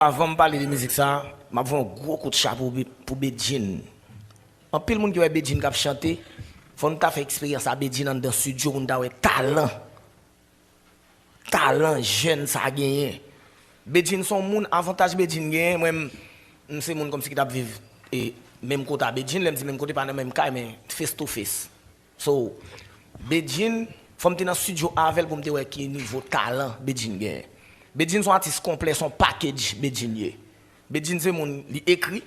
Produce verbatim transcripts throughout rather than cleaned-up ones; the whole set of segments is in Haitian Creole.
Avan m pale de mizik sa, m ap voye yon gwo kout chapo pou Be- pou Bedjine. Anpil moun ki wè Bedjine k ap chante, fò nou ta fè eksperyans a Bedjine anndan estidyo pou nou ta wè talan, talan jèn sa genyen. Bedjine se yon moun, avantaj Bedjine genyen, mwen m, m se moun kòmsi ki t ap viv e menm kote a Bedjine, lè m di menm kote pa nan menm kay, men face to face. So, Bedjine, fò m te nan estidyo avè l pou m te wè ki nivo talan Bedjine genyen. Bedjine se yon atis konplè, se yon package Bedjine ye. Bedjine se moun, li ekri,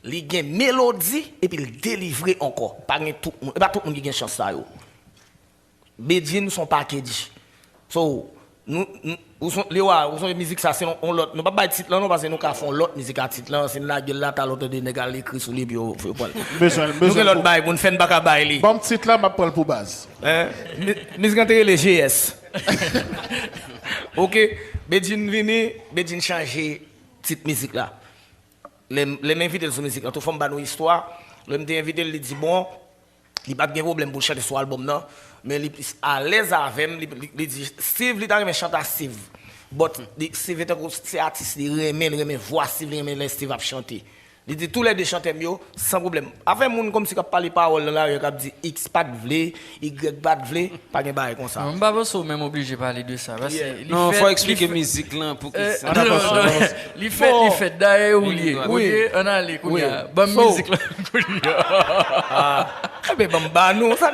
li gen melodi, epi l delivre ankò. Pa gen tout moun, e pa tout moun ki gen chans sa yo. Bedjine se yon package. So, nou, nou, ou son, Lewa, ou sonje mizik sa, se yon, yon lòt. Nou p ap bay tit lan non, paske nou ka fè yon lòt mizik a tit lan, si n lage l la, talè w tande nèg al ekri sou li, epi yo, yo pran l. Bezwen, Nou gen bezwen lòt pou bay pou n fè, n pa ka bay li. Ban m tit la, m ap pran l pou baz. Hein? Mi- Mizik lan te rele G S. Ok, Bedjine vini, Bedjine chanje tit mizik la. Lè m lè m envite l sou mizik lan, tou fò m ba nou istwa. Lè m te envite l, li di bon, li pa t gen pwoblèm pou l chante sou albòm nan, men li plis alèz avè m, li, li, li di Steve, li ta renmen chante a Steve. But li, Steve tankou se atis li renmen, li renmen vwa Steve, li renmen lè Steve ap chante. Li di toulède chantè m yo, san pwoblèm. Afè moun kòmsi k ap pale pawòl nan lari a, k ap di X pa t vle, Y pa t vle, pa gen bagay konsa. Non, m pa panse w menm oblije pale de sa, paske Yeah. li Non, fè, fò li eksplike fè mizik lan, pou ki Eh, sa. non, non, non. Li fèt, li fèt. Dayè, ou li ye. Wi. Ok, ann ale kounye a. Ban m So. mizik lan kounye a. Enben, ban m ba nou sa.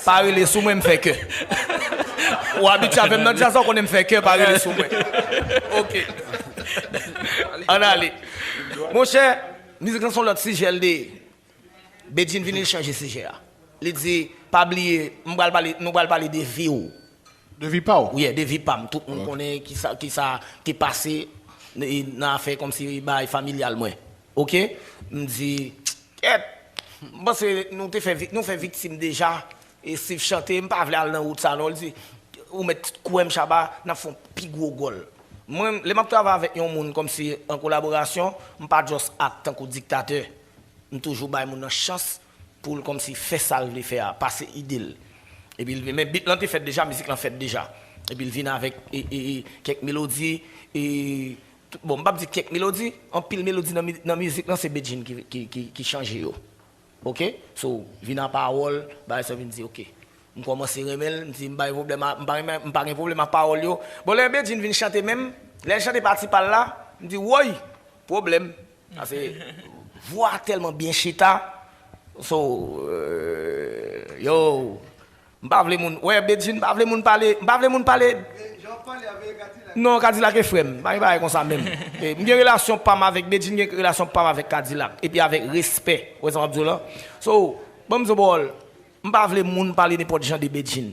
Pa rele sou mwen, m fè kè. Ou abitye avè m nan djaz, ou konnen m fè kè, pa rele sou mwen. Ok. Ann ale. Monchè, mizik lan se yon lòt sijè l de. Bedjine vini, li chanje sijè a. Li di, pa bliye, m pral pale, nou pral pale de vi w. De vi pa w? Wi, de vi pa m. Tout moun Ok. konnen kisa, kisa ki pase e, nan afè kòmsi bagay familyal mwen. Ok? M di, kèt, m panse nou te fè, vi- nou fè viktim deja. E Steve chante, m pa vle al nan wout sa non. Li di, ou mèt kwè m Shabba, n ap fè yon pi gwo gòl. Mwen, lè m ap travay avèk yon moun kòmsi an kolaborasyon, m pa just act tankou diktatè. M toujou bay moun nan chans pou l kòmsi fè sa l vle fè a, pase ide l. Epi l vin, men beat lan te fèt deja, mizik lan fèt deja. Epi l vin avèk e, e, e, kèk melodi, e, tout- bon, m p ap di kèk melodi, anpil melodi nan, mi- nan mizik lan se Bedjine ki, ki, ki, ki chanje yo. Ok? So, vin a pawòl, bagay sa vin di, ok. M kòmanse renmen l, m di, m pa gen pwoblèm a, m pa renmen, m pa gen pwoblèm ak pawòl yo. Bon, lè Bedjine vin chante menm, lè l chante pati pa l la, m di, woy, pwoblèm. Paske vwa a tèlman byen chita. So, euh, yo, m pa vle moun, wè, Bedjine, m pa vle moun pale, m pa vle moun pale. Non, Kadilak e frè m, pa gen bagay konsa menm. E, m gen relasyon pa m avèk Bedjine, gen relasyon pa m avèk Kadilak. Epi avèk respè, wè sa m ap di w lan. So, ban m di w bòl, m pa vle moun pale nenpòt jan de Bedjine.